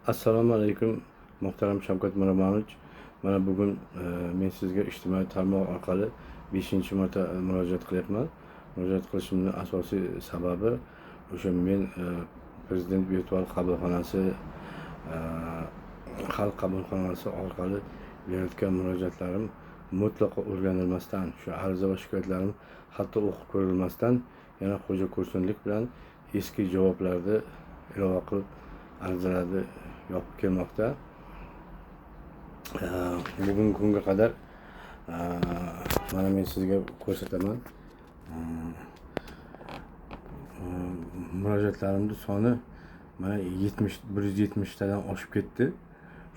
Assalomu alaykum, muhtaram Shavkat Miromonovich. Mana bugun men sizga ijtimoiy tarmoq orqali 5-marta murojaat qilyapman. Murojaat qilishimning asosiy sababi o'sha men prezident virtual qabulxonasi, xalq qabulxonasi orqali berayotgan murojaatlarim mutlaqo o'rganilmasdan, shu ariza va shikoyatlarim hatto o'qib ko'rilmasdan, yana xo'ja ko'rsinlik bilan eski javoblarni ilova qilib arizalarni yopib kelmoqda. Bugungi kunga qadar mana men sizga ko'rsataman. Murojaatlarimni soni mana 170tadan oshib ketdi.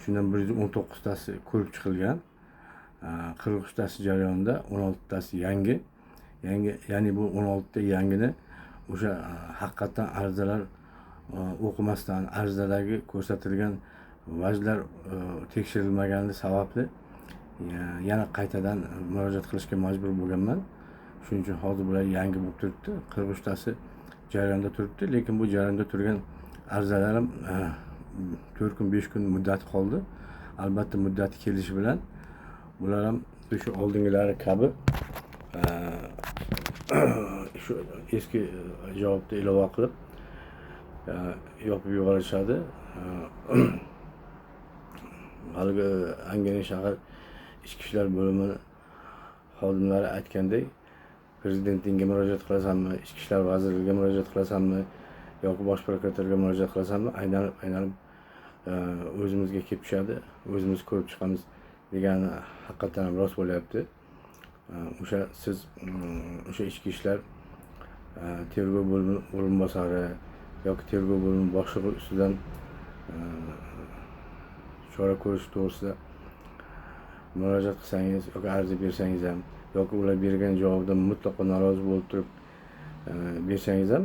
Shundan 119tasi ko'rib chiqilgan. 43tasi jarayonda, 16tasi yangi. Yangi, ya'ni bu 16ta yangini o'sha haqiqatdan arizalar o'qimasdan, arizadagi ko'rsatilgan vajlar tekshirilmagani sababli yana qaytadan murojaat qilishga majbur bo'lganman. Shuning uchun hozir bular yangi bo'lib turibdi. 43tasi jarayonda turibdi, lekin bu jarayonda turgan arizalarim 4 kun, 5 kun muddati qoldi. Albatta muddati kelishi bilan bular ham shu oldingilari kabi shu eski javobni ilova qilib yopib yuborishadi. Haligi Angren shahar ichki ishlar bo'limini xodimlari aytgandek, prezidentingga murojaat qilasanmi, ichki ishlar vazirligiga murojaat qilasanmi yoki bosh prokuraturaga murojaat qilasanmi, aylanib aylanib o'zimizga kelib tushadi, o'zimiz ko'rib chiqamiz degani haqiqatdan ham rost bo'lyapti. O'sha siz o'sha ichki ishlar tergov bo'limi o'rinbosari yoki tergov bo'limi boshlig'i ustidan chora ko'rish to'g'risida murojaat qilsangiz yoki ariza bersangiz ham, yoki ular bergan javobdan mutlaqo norozi bo'lib turib bersangiz ham,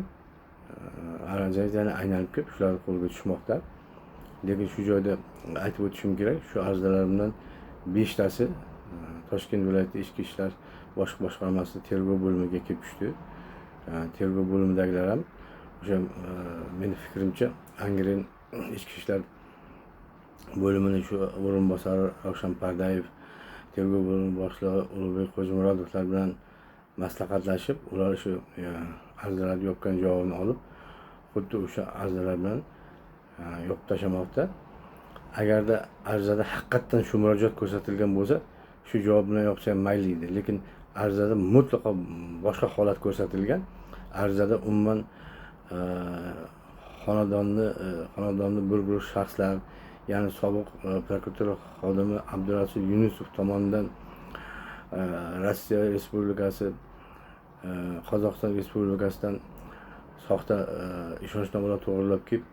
arizangiz yana aylanib kelib shularni qo'liga tushmoqda. Lekin shu joyda aytib o'tishim kerak, shu arizalarimdan 5tasi Toshkent viloyati ichki ishlar bosh boshqarmasi tergov bo'limiga kelib tushdi. Tergov bo'limidagilar ham o'sha meni fikrimcha Angren ichki ishlar bo'limini shu o'rinbosari Ravshan Pardayev, tergov bo'limi boshlig'i Ulug'bek Xo'jimurodovlar bilan maslahatlashib, ular shu arizalarni yopgan javobini olib, xuddi o'sha arizalar bilan yopib tashlamoqda. Agarda arizada haqiqatdan shu murojaat ko'rsatilgan bo'lsa, shu javob bilan yopsa ham mayli edi. Lekin arizada mutlaqo boshqa holat ko'rsatilgan. Arizada umuman xonadonni bir guruh shaxslar, ya'ni sobiq prokuratura xodimi Abdurasul Yunusov tomonidan Rossiya Respublikasi, Qozog'iston Respublikasidan soxta ishonchnomalar to'g'rilab kelib,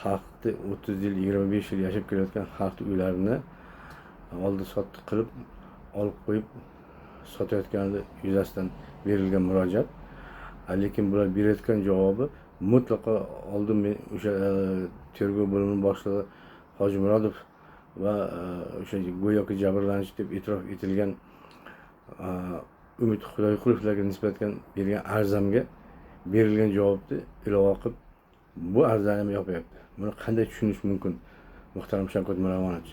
xalqni 30 yil, 25 yil yashab kelayotgan xalqni uylarini oldi sotdi qilib olib qo'yib sotayotgani yuzasidan berilgan murojaat. Lekin bular berayotgan javobi mutlaqo oldin men o'sha tergov bo'limi boshlig'i Hojimurodov va o'sha go'yoki jabrlanish deb e'tirof etilgan Umid Xudoyqulovlarga nisbatan bergan arizamga berilgan javobni ilova qilib bu arizani ham yopyapti. Buni qanday tushunish mumkin, muhtaram Shavkat Miromonovich?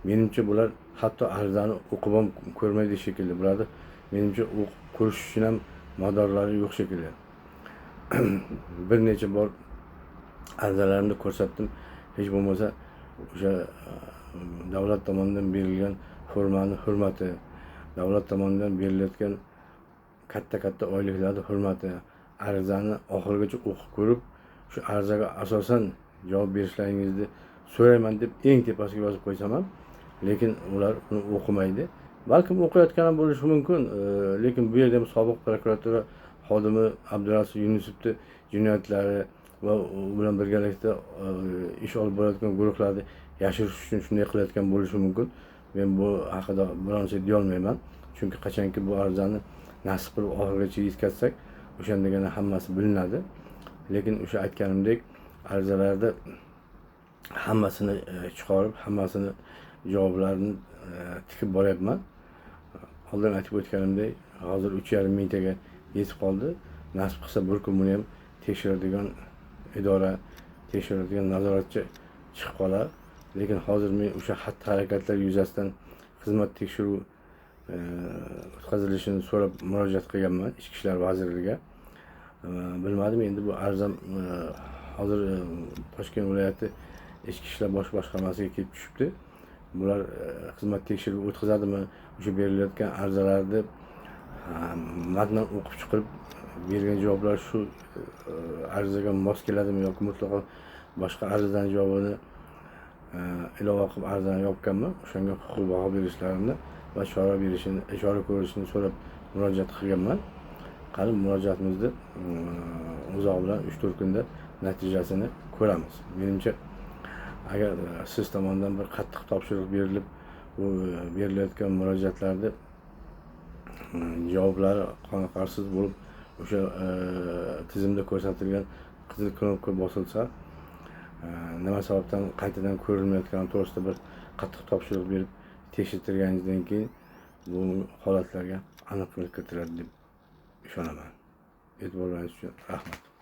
Menimcha bular hatto arizani o'qib ham ko'rmaydi shekilli. Bularni menimcha o'qib ko'rish uchun ham madorlari yo'q shekilli. Bir necha bor arizalarimni ko'rsatdim. Hech bo'lmasa o'sha davlat tomonidan berilgan formani hurmati, davlat tomonidan berilayotgan katta-katta oyliklarni hurmati, arizani oxirigacha o'qib ko'rib, shu arizaga asosan javob berishlaringizni so'rayman deb eng tepasiga yozib qo'ysam ham, lekin ular uni o'qimaydi. Balkim o'qiyotgan ham bo'lishi mumkin, lekin bu yerda ham sobiq prokuratura xodimi Abdurasul Yunusovni jinoyatlari va u bilan birgalikda ish olib borayotgan guruhlarni yashirish uchun shunday qilayotgan bo'lishi mumkin. Men bu haqida biron narsa deya olmayman. Chunki qachonki bu arizani nasib qilib oxirigacha yetkazsak, o'shandagina hammasi bilinadi. Lekin o'sha aytganimdek, arizalarda hammasini chiqarib, hammasini javoblarini tikib boryapman. Oldin aytib o'tganimdek, hozir 3,5 mingtaga yetib qoldi. Nasib qilsa bir kun buni ham tekshiradigan idora, tekshiradigan nazoratchi chiqib qolar. Lekin hozir men o'sha xatti harakatlar yuzasidan xizmat tekshiruv o'tkazilishini so'rab murojaat qilganman Ichki ishlar vazirligiga. Bilmadim, endi bu arizam hozir Toshkent viloyati Ichki ishlar bosh boshqarmasiga kelib tushibdi. Bular xizmat tekshiruvi o'tkazadimi, o'sha berilayotgan arizalarni matnan o'qib chiqib bergan javoblar shu arizaga mos keladimi yoki mutlaqo boshqa arizadan javobini ilova qilib arizani yopganman. O'shanga huquqiy baho berishlarini va chora berishini, chora ko'rishini so'rab murojaat qilganman. Qani, murojaatimizni uzoq bilan 3-4 kunda natijasini ko'ramiz. Menimcha, agar siz tomonidan bir qattiq topshiriq berilib, bu berilayotgan murojaatlarni javoblari qoniqarsiz bo'lib, o'sha tizimda ko'rsatilgan qizil knopka bosilsa, nima sababdan qaytadan ko'rilmayotgani to'g'risida bir qattiq topshiriq berib tekshirtirganingizdan keyin bu holatlarga aniqlik kiritiladi deb ishonaman. E'tiborlaringiz uchun rahmat.